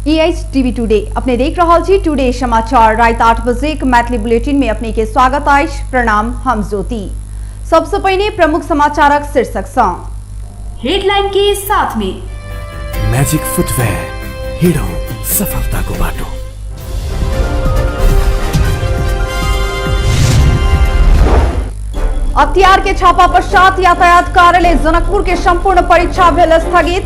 ई अछि TV today. अपने देख रहल छी टुडे समाचार। राति 8 बजे मैथिली बुलेटिन में अपने के स्वागत अछि। प्रणाम, हम ज्योति। सबसे पहिने प्रमुख समाचारक शीर्षक सँ हेडलाइन के साथ में मैजिक फुटवेयर, हिँडौँ सफलताको बाटो। अख्तियार के छापा पश्चात यातायात कार्यालय जनकपुर के संपूर्ण परीक्षा भेल स्थगित।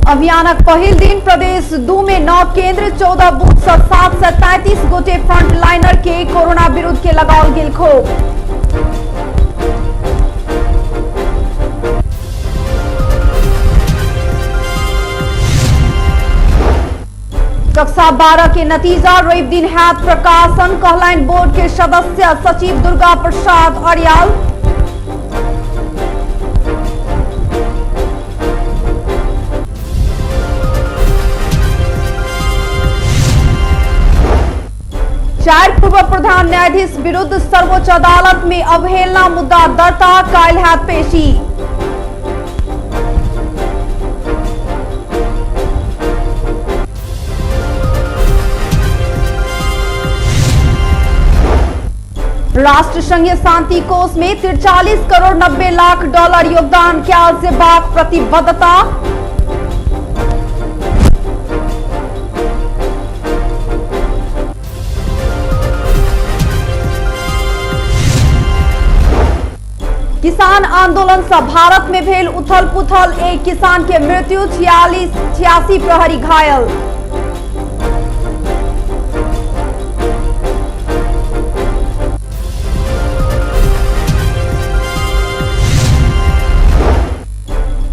अभियानक पहिल दिन प्रदेश 2 में 9 केंद्र 14 बूथ सँ 733 गोटे फ्रंटलाइनर के कोरोना विरुद्ध के लगाओल गेल खोप। कक्षा 12 के नतीजा रवि दिन हैत प्रकाशन, कहलनि बोर्ड के सदस्य सचिव दुर्गा प्रसाद अर्याल। चार पूर्व प्रधान न्यायाधीश विरुद्ध सर्वोच्च अदालत में अवहेलना मुद्दा दर्ता, काल्हि हैत पेशी। राष्ट्र संघीय शांति कोष में 43 करोड़ 90 लाख डॉलर योगदान कयल जेबाक प्रतिबद्धता। किसान आंदोलन से भारत में भेल उथल पुथल, एक किसान के मृत्यु, 86 प्रहरी घायल।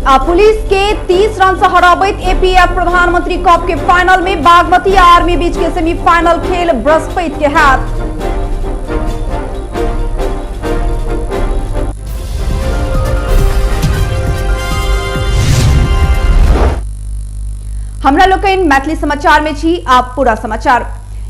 आ पुलिस के 30 रन से हराबैत एपीएफ प्रधानमंत्री कप के फाइनल में बागमती आर्मी बीच के सेमीफाइनल खेल बृहस्पति के हाथ। हमरा लोकनि मैथिली समाचार में छी। आप पूरा समाचार।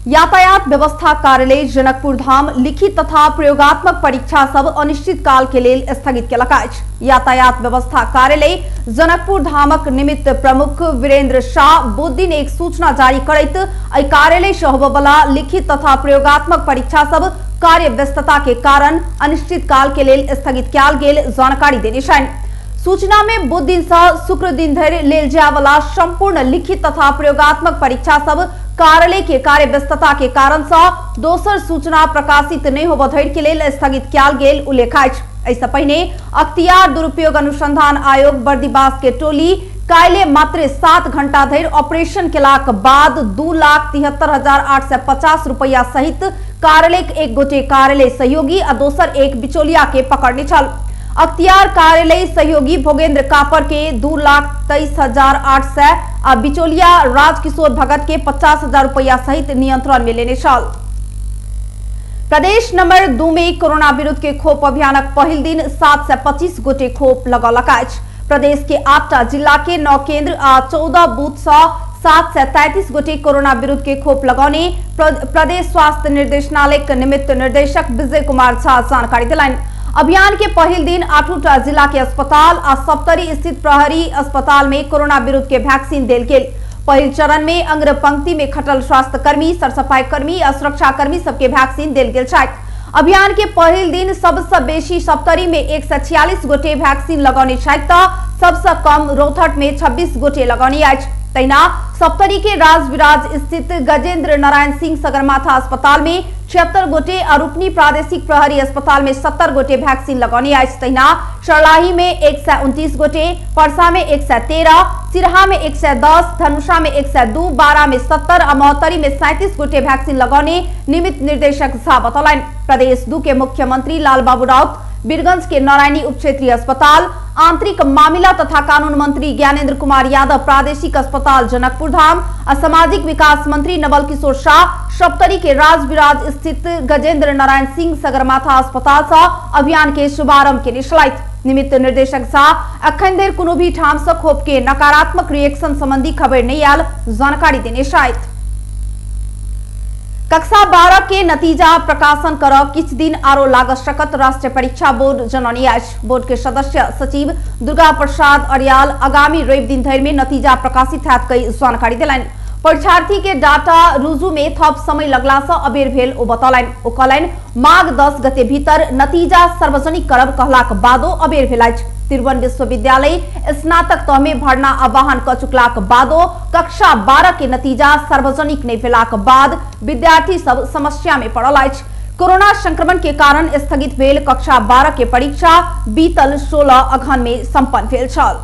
यातायात व्यवस्था कार्यालय जनकपुर धाम लिखित तथा प्रयोगात्मक परीक्षा सब अनिश्चित काल के लेल स्थगित केलक अछि। यातायात व्यवस्था कार्यालय जनकपुर धामक निमित्त प्रमुख वीरेंद्र शाह बुध दिन एक सूचना जारी करैत एहि कार्यालय से होबयवला लिखित तथा प्रयोगात्मक परीक्षा सब कार्य व्यस्तता के कारण अनिश्चित काल के लेल स्थगित कयल गेल जानकारी देने छनि। सूचना में बुध दिन से शुक्र दिन धरि लेल जायवला संपूर्ण लिखित तथा प्रयोगात्मक परीक्षा सब कार्यालय के कार्य व्यस्तता के कारण से दोसर सूचना प्रकाशित नहीं होबय धरि के लेल स्थगित कयल गेल उल्लेख अछि। एहिसँ पहिने अख्तियार दुरुपयोग अनुसंधान आयोग बर्दिवास के टोली काल्हि मात्र 7 घंटा धरि ऑपरेशन केलाक बाद 2,73,850 रुपया सहित कार्यालय एक गोटे कार्यालय सहयोगी आ दोसर एक बिचौलिया के पकड़ने छल। अख्तियार कार्यालय सहयोगी भोगेंद्र कापर के 2,23,800 आ बिचौलिया राजकिशोर भगत के 50,000 रुपया सहित नियंत्रण में लेने छल। प्रदेश नंबर 2 में कोरोना विरुद्ध के खोप अभियानक पहिल दिन 725 गोटे खोप लगौलक अछि। प्रदेश के 8 जिला के 9 केंद्र आ 14 बूथ सँ 733 गोटे कोरोना विरुद्ध के खोप लगौने प्रदेश स्वास्थ्य निर्देशनालय के निमित्त निर्देशक विजय कुमार झा जानकारी दिलनि। अभियान के पहिल दिन 8 जिला के अस्पताल आ सप्तरी स्थित प्रहरी अस्पताल में कोरोना विरुद्ध के वैक्सीन देल गेल। पहिल चरण में अग्र पंक्ति में खटल स्वास्थ्यकर्मी, सरसफाई कर्मी आ सुरक्षाकर्मी सबके वैक्सीन देल गेल छथि। अभियान के पहिल दिन सबसे बेसी सप्तरी में 146 गोटे वैक्सीन लगौने छथि त सबसे कम रौतहट में 26 गोटे लगौने अछि। तहिना सप्तरी के राजविराज स्थित गजेंद्र नारायण सिंह सगरमाथा अस्पताल में 76 गोटे आ रूपनी प्रादेशिक प्रहरी अस्पताल में 70 गोटे वैक्सीन लगौने अछि। तहिना सर्लाही में 129 गोटे, परसा में 113, सिरहा में 110, धनुषा में 102, बारा में 70 आ महोत्तरी में 37 गोटे वैक्सीन लगौने निमित्त निर्देशक झा बतौलनि। प्रदेश 2 के मुख्यमंत्री लालबाबू राउत बीरगंज के नारायणी उप क्षेत्रीय अस्पताल, आंतरिक मामिला तथा कानून मंत्री ज्ञानेन्द्र कुमार यादव प्रादेशिक अस्पताल जनकपुर धाम आ सामाजिक विकास मंत्री नवल किशोर शाह सप्तरी के राजविराज स्थित गजेंद्र नारायण सिंह सगरमाथा अस्पताल से अभियान के शुभारंभ केने छलथि। निमित्त निर्देशक झा अखन धरि कोनो भी ठाम से खोप के नकारात्मक रिएक्शन संबंधी खबर नहीं आयल जानकारी देने छथि। कक्षा 12 के नतीजा प्रकाशन कर किछ दिन आरो लाग सकत राष्ट्रीय परीक्षा बोर्ड जनौने अछि। बोर्ड के सदस्य सचिव दुर्गा प्रसाद अर्याल आगामी रवि दिन धरि में नतीजा प्रकाशित हैत कई जानकारी देलनि। परीक्षार्थी के डाटा रुजू में थप समय लगला से अबेर भेल ओ बतौलनि। ओ कहलनि माघ 10 गते भीतर नतीजा सार्वजनिक करब कहलाक बादो अबेर भेल अछि। त्रिभुवन विश्वविद्यालय स्नातक तह में भर्ना आह्वान क चुकलाक बादो कक्षा 12 के नतीजा सार्वजनिक नहीं भेलाक बाद विद्यार्थी सब समस्या में पड़ल अछि। कोरोना संक्रमण के कारण स्थगित भेल कक्षा 12 के परीक्षा बीतल 16 अगहन में संपन्न भेल छल।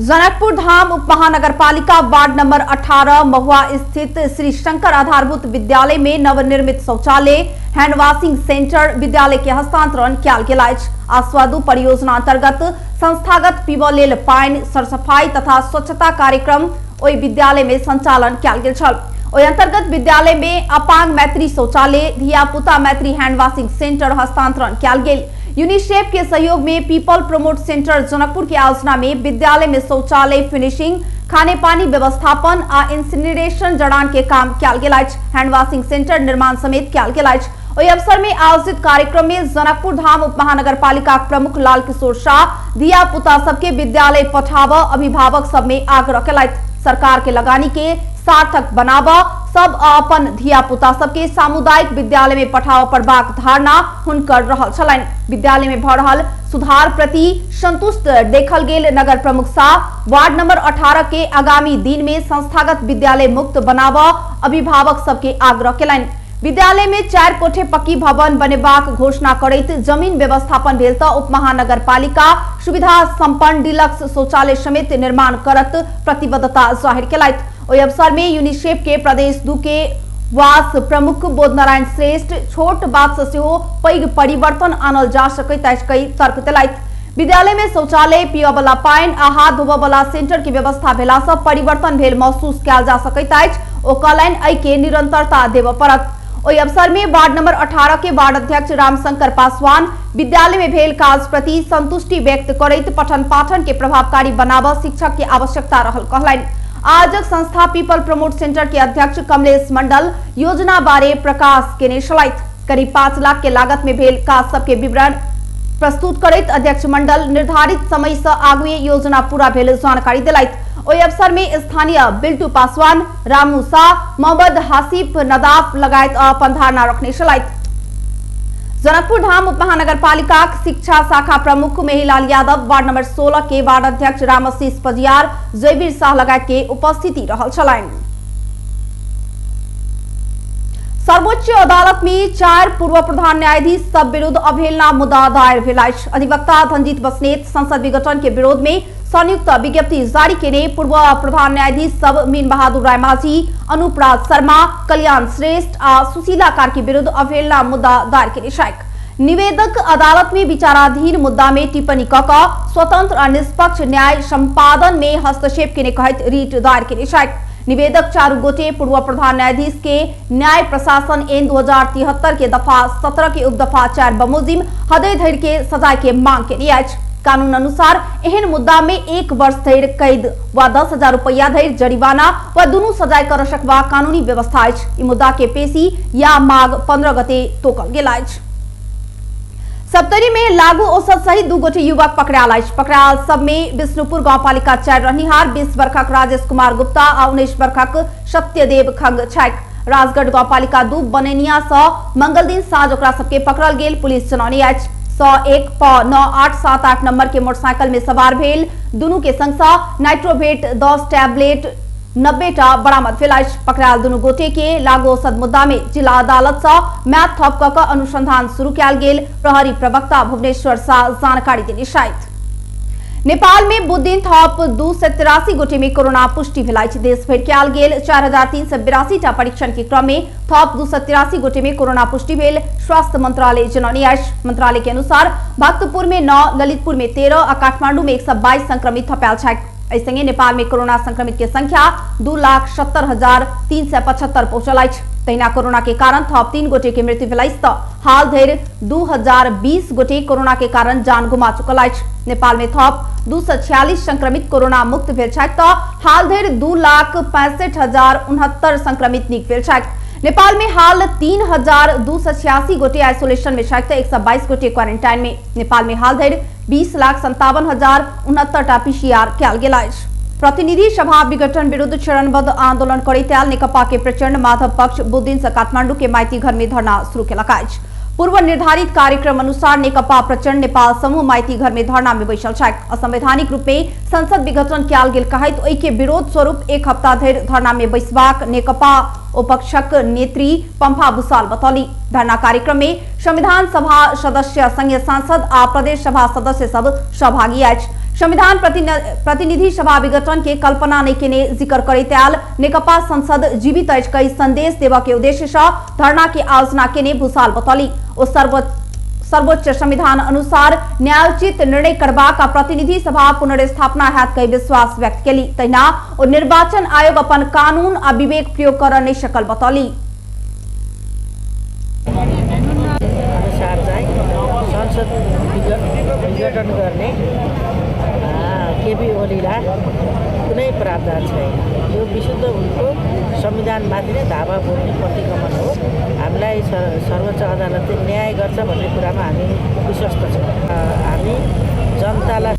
जनकपुर धाम उप महानगरपालिका वार्ड नंबर 18 महुआ स्थित श्री शंकर आधारभूत विद्यालय में नवनिर्मित शौचालय हैंड वॉशिंग सेंटर विद्यालय के हस्तांतरण कयल गेल अछि। आस्वादु परियोजना अंतर्गत संस्थागत पीबऽ लेल पानि, सरसफाई तथा स्वच्छता कार्यक्रम ओहि विद्यालय में संचालन कयल गेल छल। ओहि अंतर्गत विद्यालय में अपांग मैत्री शौचालय, धियापुता मैत्री हैंड वॉशिंग सेंटर हस्तांतरण कयल गेल। यूनिसेफ के सहयोग में पीपल प्रमोट सेंटर जनकपुर के आयोजना में विद्यालय में शौचालय फिनिशिंग, खाने पानी व्यवस्थापन आ इंसिनरेशन जड़ान के काम कयल गेल अछि। हैंड वॉशिंग सेंटर निर्माण समेत कयल गेल अछि। ओहि अवसर में आयोजित कार्यक्रम में जनकपुर धाम उप महानगरपालिका प्रमुख लाल किशोर शाह धियापुता सबके विद्यालय पठाब अभिभावक सब में आग्रह केलथि। सरकार के लगानी के सार्थक बनाब सब अपन धियापुता सबके सामुदायिक विद्यालय में पठाव पड़बाक धारणा हुनकर रहल छलनि। विद्यालय में भऽ रहल सुधार प्रति संतुष्ट देखल गेल नगर प्रमुख शाह वार्ड नंबर 18 के आगामी दिन में संस्थागत विद्यालय मुक्त बनाब अभिभावक सबके आग्रह केलनि। विद्यालय में 4 कोठे पक्की भवन बनेबाक घोषणा करैत जमीन व्यवस्थापन भेल त उप महानगरपालिका सुविधा संपन्न डिलक्स शौचालय समेत निर्माण करत प्रतिबद्धता जाहिर केलथि। ओहि अवसर में यूनिसेफ के प्रदेश 2 के वास प्रमुख बोधनारायण श्रेष्ठ छोट बात से सेहो पैघ परिवर्तन आनल जा सकैत अछि कई तर्क देलथि। विद्यालय में शौचालय, पियऽ वाला पानि आ हाथ धोबऽ वाला सेंटर के व्यवस्था भेला से परिवर्तन भेल महसूस कयल जा सकैत अछि। ओ कहलनि एहि के निरंतरता देबऽ पड़त। ओहि अवसर में वार्ड नंबर 18 के वार्ड अध्यक्ष रामशंकर पासवान विद्यालय में भेल काज प्रति संतुष्टि व्यक्त करैत पठन पाठन के प्रभावकारी बनाबऽ शिक्षक के आवश्यकता रहल कहलनि। आयोजक संस्था पीपल प्रमोट सेंटर के अध्यक्ष कमलेश मंडल योजना बारे प्रकाश केने छलथि। करीब 5 लाख के लागत में भेल काज सबके विवरण प्रस्तुत करैत अध्यक्ष मंडल निर्धारित समय से आगुए योजना पूरा भेल जानकारी देलथि। ओहि अवसर में स्थानीय बिल्टू पासवान, रामू शाह, मोहम्मद हासिफ नदाफ लगायत अपन धारणा रखने छलथि। जनकपुर धाम उप महानगरपालिका शिक्षा शाखा प्रमुख मेहिलाल यादव, वार्ड नंबर 16 के वार्ड अध्यक्ष रामशीष पजियार, जयवीर शाह लगायत के उपस्थिति रहल छलनि। सर्वोच्च अदालत में 4 पूर्व प्रधान न्यायाधीश सब विरुद्ध अवहेलना मुद्दा दायर भेल अछि। अधिवक्ता धनजीत बस्नेत संसद विघटन के विरोध में संयुक्त विज्ञप्ति जारी केने पूर्व प्रधान न्यायाधीश सब मीन बहादुर रायमाझी, अनूप राज शर्मा, कल्याण श्रेष्ठ आ सुशीला कार्की विरुद्ध अवहेलना मुद्दा दायर केने छथि। निवेदक अदालत में विचाराधीन मुद्दा में टिप्पणी क स्वतंत्र आ निष्पक्ष न्याय संपादन में हस्तक्षेप केने कहैत रिट दायर केने छथि। निवेदक 4 गोटे पूर्व प्रधान न्यायाधीश के न्याय प्रशासन एन 2073 के दफा 17 के उपदफा 4 बमोजिम हदय धरि के सजाय के मांग केने अछि। कानून अनुसार एहन मुद्दा में 1 वर्ष धरि कैद व 10,000 रुपया धरि जरिमाना व दुनू सजाय कर सकबा कानूनी व्यवस्था अछि। ई मुद्दा के पेशी या माघ 15 गते तोकल गेल अछि। सप्तरी में लागू औसत सहित 2 गोटे युवक पकड़ायल अछि। पकड़ायल सब में विष्णुपुर गांवपालिका 4 रहनिहार 20 वर्षक राजेश कुमार गुप्ता आ 19 वर्षक सत्यदेव खंग छथि। राजगढ़ गांवपालिका 2 बनेनिया से मंगल दिन साँझ ओकरा सबके पकड़ल गेल पुलिस जनौने अछि। 101 प 9878 नंबर के मोटरसाइकिल में सवार भेल दुनू के संग सँ नाइट्रोवेट 10 टैबलेट 90 टा बरामद भेल अछि। पकड़ायल दुनू गोटे के लागू औषध मुद्दा में जिला अदालत सँ म्याद थप क अनुसंधान शुरू कयल गेल प्रहरी प्रवक्ता भुवनेश्वर शाह जानकारी देने छथि। नेपाल में बुधदिन थप 283 गोटे में कोरोना पुष्टि भेल अछि। देश भरि कयल गेल 4382 टा परीक्षण के क्रम में थप 283 गोटे में कोरोना पुष्टि भेल स्वास्थ्य मंत्रालय जनौने अछि। मंत्रालय के अनुसार भक्तपुर में 9, ललितपुर में 13 आ काठमांडू में 122 संक्रमित थपायल छथि। एहि संगे नेपाल में कोरोना संक्रमित के संख्या 2,70,375 पहुंचल अछि। तहिना कोरोना के कारण थप 3 गोटे के मृत्यु भेल अछि त हाल धरि 2020 गोटे कोरोना के कारण जान गुमा चुकल अछि। नेपाल में थप 246 संक्रमित कोरोना मुक्त भेल छथि त हाल धरि 2,65,069 संक्रमित नीक भेल छथि। नेपाल में हाल 3,286 गोटे आइसोलेशन में छथि त 122 गोटे क्वारेंटाइन में। नेपाल में हाल धरि 20,57,069 टा पीसीआर कयल गेल अछि। प्रतिनिधि सभा विघटन विरुद्ध चरणबद्ध आंदोलन करैत आयल नेकपा के प्रचंड माधव पक्ष बुध दिन से काठमांडू के माइती घर में धरना शुरू केलक अछि। पूर्व निर्धारित कार्यक्रम अनुसार नेकपा प्रचंड नेपाल समूह माइती घर में धरना में बैसल छथि। असंवैधानिक रूप में संसद विघटन कयल गेल कहैत ओहि के विरोध स्वरूप एक हफ्ता धरि धरना में बैसबाक नेकपा उपक्षक नेत्री पंफा भूषाल बतौली। धरना कार्यक्रम में संविधान सभा सदस्य, संघीय सांसद आ प्रदेश सभा सदस्य सब सहभागी अछि। संविधान प्रतिनिधि सभा विघटन के कल्पना नहीं केने जिक्र करैत आयल नेकपा संसद जीवित अछि कई संदेश देबऽ के उद्देश्य से धरना के आयोजना केने भूषाल बतौली। ओ सर्वोच्च संविधान अनुसार न्यायोचित निर्णय करबाक आ प्रतिनिधि सभा पुनर्स्थापना हैत कई विश्वास व्यक्त केली। तहिना ओ निर्वाचन आयोग अपन कानून आ विवेक प्रयोग कर नहीं सकल बतौली। अनुसार चाहिँ संसद विघटन गर्ने केपी ओलीलाई कुनै प्रावधान छैन। यो विशुद्ध उनको संविधानमाथि नै धावा बोल्ने प्रतिक्रमण हो। हामीलाई सर्वोच्च अदालतले न्याय गर्छ भन्ने कुरामा हामी विश्वस्त छौँ। हामी जनतालाई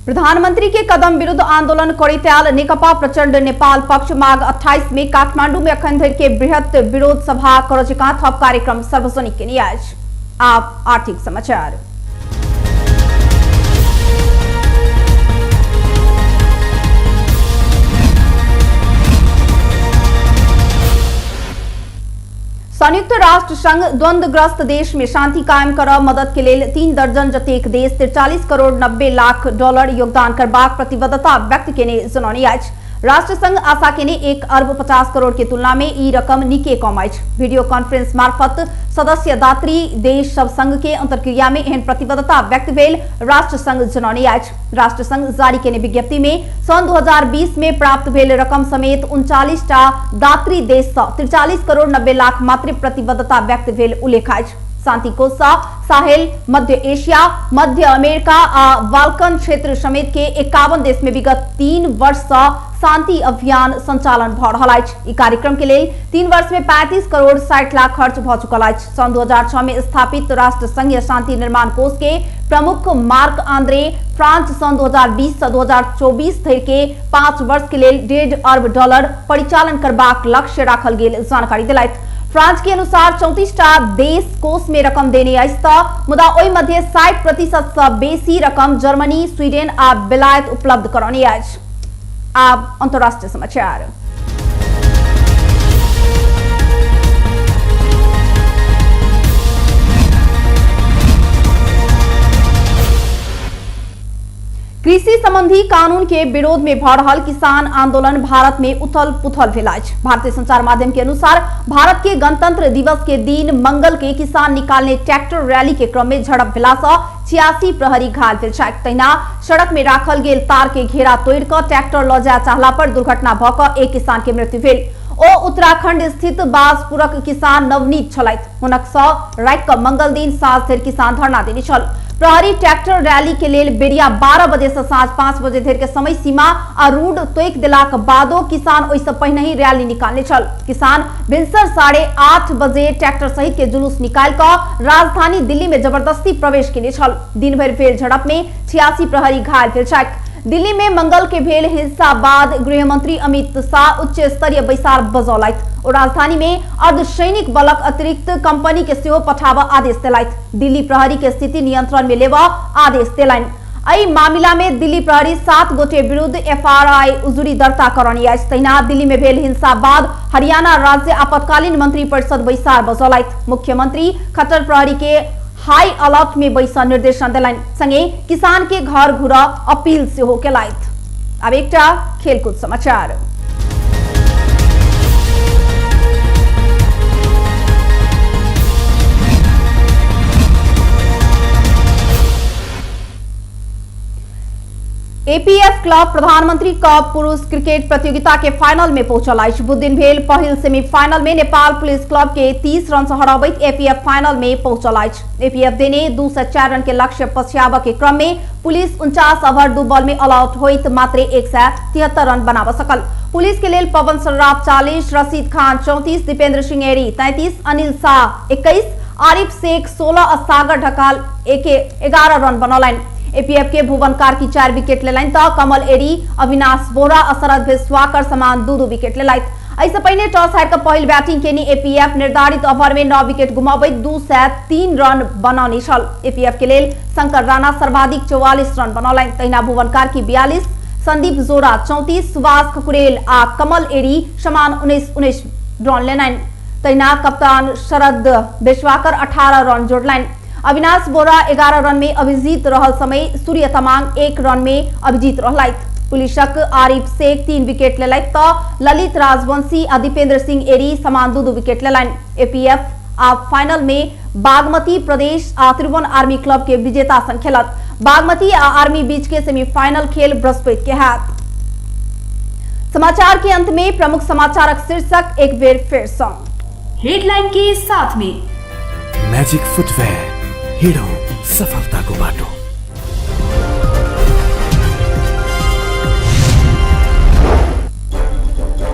प्रधानमंत्री के कदम विरुद्ध आंदोलन करैत आयल नेकपा प्रचंड नेपाल पक्ष माघ 28 में काठमांडू में अखन धरि के बृहत विरोध सभा करऽ जकाँ थप कार्यक्रम सार्वजनिक केने अछि। आप आर्थिक समाचार। संयुक्त राष्ट्र संघ द्वंद्वग्रस्त देश में शांति कायम कर मदद के लेल 3 दर्जन जतेक देश 43 करोड़ 90 लाख डॉलर योगदान करबाक प्रतिबद्धता व्यक्त केने जनौने अछि। राष्ट्र संघ आशा केने 1 अरब 50 करोड़ के तुलना में ई रकम निके कम अछि। वीडियो कॉन्फ्रेंस मार्फत सदस्य दात्री देश सब संघ के अंतर्क्रिया में एहन प्रतिबद्धता व्यक्त भेल राष्ट्र संघ जनौने अछि। राष्ट्र संघ जारी केने विज्ञप्ति में सन 2020 में प्राप्त भेल रकम समेत 39 टा दात्री देश सँ 43 करोड़ 90 लाख मात्र प्रतिबद्धता व्यक्त भेल उल्लेख अछि। शांति कोष साहेल, मध्य एशिया, मध्य अमेरिका आ बाल्कन क्षेत्र समेत के 51 देश में विगत 3 वर्ष से शांति अभियान संचालन भ रहल अछि। ई कार्यक्रम के लेल 3 वर्ष में 35 करोड़ 60 लाख खर्च भ चुकल अछि। सन 2006 में स्थापित राष्ट्र संघीय शांति निर्माण कोष के प्रमुख मार्क आंद्रे फ्रांस सन 2020 से 2024 धरि के 5 वर्ष के लेल 1.5 अरब डॉलर परिचालन करबाक लक्ष्य राखल गेल जानकारी देलथि। फ्रांस के अनुसार 34 टा देश कोष में रकम देने अछि त मुदा ओहि मध्य 60% से बेसी रकम जर्मनी, स्वीडन आ बेलायत उपलब्ध करौने अछि। आब अंतर्राष्ट्रीय समाचार। कृषि संबंधी कानून के विरोध में भ रहल किसान आंदोलन भारत में उथल पुथल भेल अछि। भारतीय संचार माध्यम के अनुसार भारत के गणतंत्र दिवस के दिन मंगल के किसान निकालने ट्रैक्टर रैली के क्रम में झड़प भेला सँ 86 प्रहरी घायल भेल छथि। तहिना सड़क में राखल गेल तार के घेरा तोड़ि कऽ ट्रैक्टर लऽ जाय चाहला पर दुर्घटना भऽ कऽ एक किसान के मृत्यु भेल। ओ उत्तराखंड स्थित बाजपुरक किसान नवनीत छलथि। हुनक शव राखि कऽ मंगल दिन साँझ धरि किसान धरना देने छल। प्रहरी ट्रैक्टर रैली के लेल बेरिया 12 बजे से साँझ 5 बजे धरि के समय सीमा आ रूड तोकि देलाक बादो किसान ओहिसँ पहिने ही रैली निकालने छल। किसान भिनसर 8:30 बजे ट्रैक्टर सहित के जुलूस निकालि कऽ राजधानी दिल्ली में जबरदस्ती प्रवेश केने छल। दिन भरि भेल झड़प में 86 प्रहरी घायल भेल छथि। दिल्ली में मंगल के भेल हिंसा बाद गृहमंत्री अमित शाह उच्च स्तरीय बैसार बजौलथि। ओ राजधानी में अर्धसैनिक बलक अतिरिक्त कंपनी के सेहो पठाबऽ आदेश देलथि। दिल्ली प्रहरी के स्थिति नियंत्रण में लेबऽ आदेश देलनि। एहि मामला में दिल्ली प्रहरी 7 गोटे विरुद्ध एफआरआई उजुरी दर्ता करौने अछि। तहिना दिल्ली में भेल हिंसा बाद हरियाणा राज्य आपातकालीन मंत्री परिषद बैसार बजौलथि। मुख्यमंत्री खट्टर प्रहरी के हाई अलर्ट में बैसऽ निर्देशन देलनि, संगे किसान के घर घुरऽ अपील सेहो केलथि। आब एकटा खेलकूद समाचार। एपीएफ क्लब प्रधानमंत्री कप पुरुष क्रिकेट प्रतियोगिता के फाइनल में पहुंचल अछि। बुध दिन भेल पहिल सेमीफाइनल में नेपाल पुलिस क्लब के 30 रन से हराबैत एपीएफ फाइनल में पहुंचल अछि। एपीएफ देने 204 रन के लक्ष्य पछ्याबऽ के क्रम में पुलिस 49 ओवर 2 बॉल में ऑल आउट होइत मात्र 173 रन बनाबऽ सकल। पुलिस के लेल पवन सर्राफ 40, रशीद खान 34, दीपेंद्र सिंह एरी 33, अनिल शाह 21, आरिफ शेख 16 आ सागर ढकाल 11 रन बनौलनि। एपीएफ के भुवन कार्की 4 विकेट लेलनि तऽ कमल एरी, अविनाश बोरा आ शरद भेस्वाकर समान 2-2 विकेट लेलथि। एहिसँ पहिने टॉस हारि कऽ पहिल बैटिंग केने एपीएफ निर्धारित ओवर में 9 विकेट गुमाबैत 203 रन बनौने छल। एपीएफ के लेल शंकर राणा सर्वाधिक 44 रन बनौलनि। तहिना भुवन कार्की 42, संदीप जोरा 34, सुभाष खकुरेल आ कमल एरी समान 19-19 रन लेलनि। तहिना कप्तान शरद बेश्वाकर 18 रन जोड़लनि। अविनाश बोरा 11 रन में अभिजीत रहल समय सूर्य तमांग 1 रन में अभिजीत रहलथि। पुलिसक आरिफ शेख 3 विकेट लेलथि तऽ ललित राजवंशी आ दीपेंद्र सिंह एरी समान 2-2 विकेट लेलनि। एपीएफ आ फाइनल में बागमती प्रदेश आ त्रिभुवन आर्मी क्लब के विजेता संग खेलत। बागमती आ आर्मी बीच के सेमीफाइनल खेल बृहस्पति के हैत। समाचार के अंत में प्रमुख समाचारक शीर्षक एक बेर फिर सँ। हेडलाइन के साथ में मैजिक फुटवेयर, हिँडौँ सफलताको बाटो।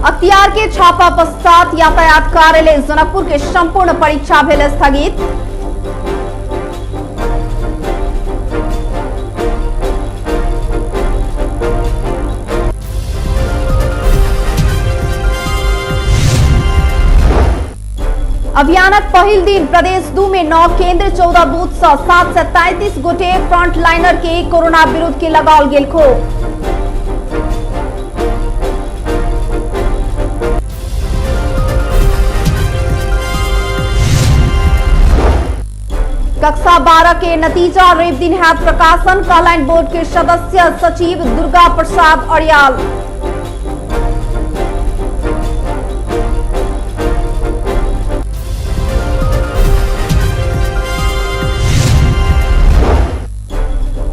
अख्तियार के छापा पश्चात यातायात कार्यालय जनकपुर के संपूर्ण परीक्षा भेल स्थगित। अभियानक पहिल दिन प्रदेश 2 में 9 केंद्र 14 बूथ सँ 733 गोटे फ्रंटलाइनर के कोरोना विरुद्ध के लगाओल गेल खोप। कक्षा 12 के नतीजा रवि दिन हैत प्रकाशन, कहलनि बोर्ड के सदस्य सचिव दुर्गा प्रसाद अर्याल।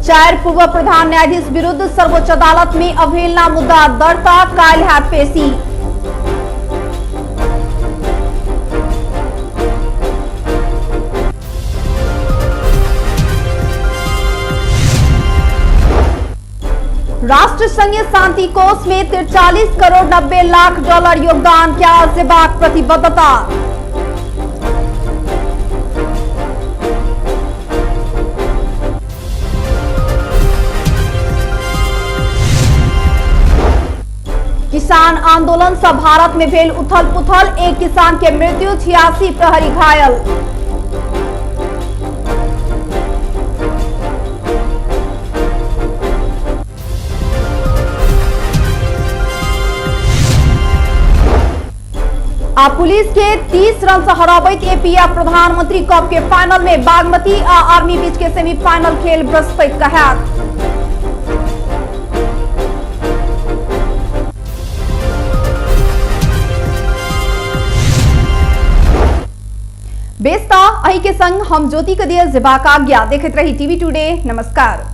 चार पूर्व प्रधान न्यायाधीश विरुद्ध सर्वोच्च अदालत में अवहेलना मुद्दा दर्ता, काल्हि हैत पेशी। राष्ट्र संघीय शांति कोष में 43 करोड़ 90 लाख डॉलर योगदान क्या जेबाक प्रतिबद्धता। किसान आंदोलन से भारत में भेल उथल पुथल, एक किसान के मृत्यु, 86 प्रहरी घायल। आ पुलिस के 30 रन से हराबैत एपीएफ प्रधानमंत्री कप के फाइनल में बागमती आ आर्मी बीच के सेमीफाइनल खेल बृहस्पति के हैत। बेस्ता अही के संग हम ज्योति के दिए जेबाक आज्ञा। देखैत रही टीवी टुडे। नमस्कार।